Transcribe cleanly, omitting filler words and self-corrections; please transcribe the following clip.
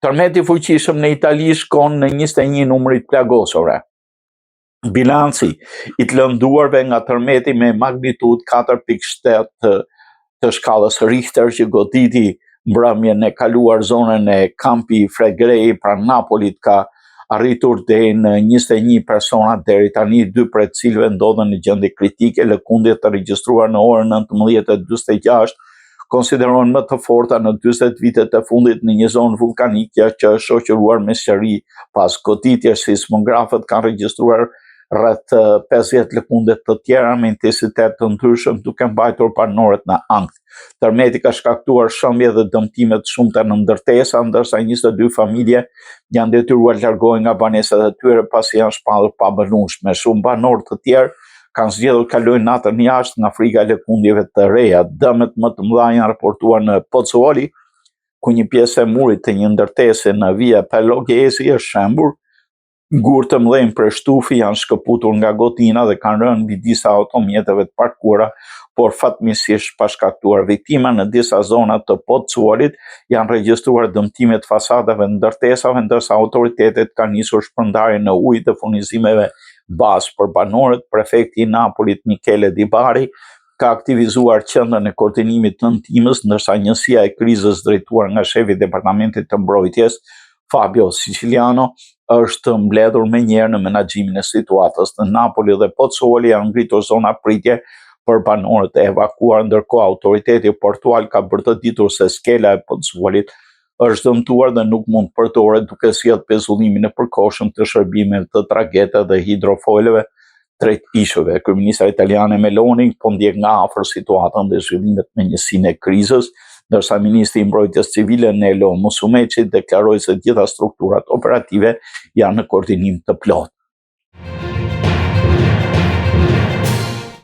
Tërmeti i fuqishëm në Itali shkon në 21 numri të plagosurve. Bilanci i të lënduarve nga tërmeti me magnitudë 4.7 të shkallës Richter që goditi mbrëmjen e kaluar zonën e Campi Flegrei pranë Napolit ka arritur deri në 21 persona deri tani, dy prej të cilëve ndodhen në gjendje kritike, lëkundjet të regjistruar në orën 19:46 konsiderohen më të forta në 40 vitet e fundit në një zonë vullkanike që është shoqëruar me seri pas goditjes. Sismografët kanë regjistruar rreth 50 lëkundje të tjera me intensitet të ndryshëm duke mbajtur banorët në ankth. Tërmeti ka shkaktuar shembje dhe dëmtime të shumta në ndërtesa, ndërsa 22 familje janë detyruar të largohen nga banesat e tyre pasi janë shpallur pabanueshme. Shumë banorë të tjerë kanë zgjedhur të kalojnë natën jashtë nga frika e lëkundjeve të reja. Dëmet më të mëdha janë raportuar në Pozzuoli, ku një pjesë e murit të një ndërtese në Via Pelogesi është shembur. Gurë të mëdhenj prej shtufi janë shkëputur nga godina dhe kanë rënë mbi disa automjeteve të parkuara, por fatmirësisht pa shkaktuar viktima. Në disa zona të Pozzuolit janë regjistruar dëmtime të fasadave të ndërtesave, ndërsa autoritetet kanë nisur shpërndarjen e ujit dhe furnizimeve bazë për banorët. Prefekti i Napolit Michele Di Bari ka aktivizuar qendrën e koordinimit të ndihmës, ndërsa njësia e krizës drejtuar nga shefi i Departamentit të Mbrojtjes, Fabio Siciliano, është mbledhur menjëherë në menaxhimin e situatës. Në Napoli dhe Pozzuoli janë ngritur zona pritje për banorët e evakuuar, ndërkohë autoriteti portual ka bërë të ditur se skela e Pozzuolit është dëmtuar dhe nuk mund të përdoret, duke sjellë pezullimin e përkohshëm të shërbimeve të trageteve dhe hidrofoileve drejt ishujve. Kryeministrja italiane Meloni po ndjek nga afër situatën dhe zhvillimet me njësinë e krizës, ndërsa ministri i Mbrojtjes Civile Nello Musumeci deklaroi se të gjitha strukturat operative janë në koordinim të plotë.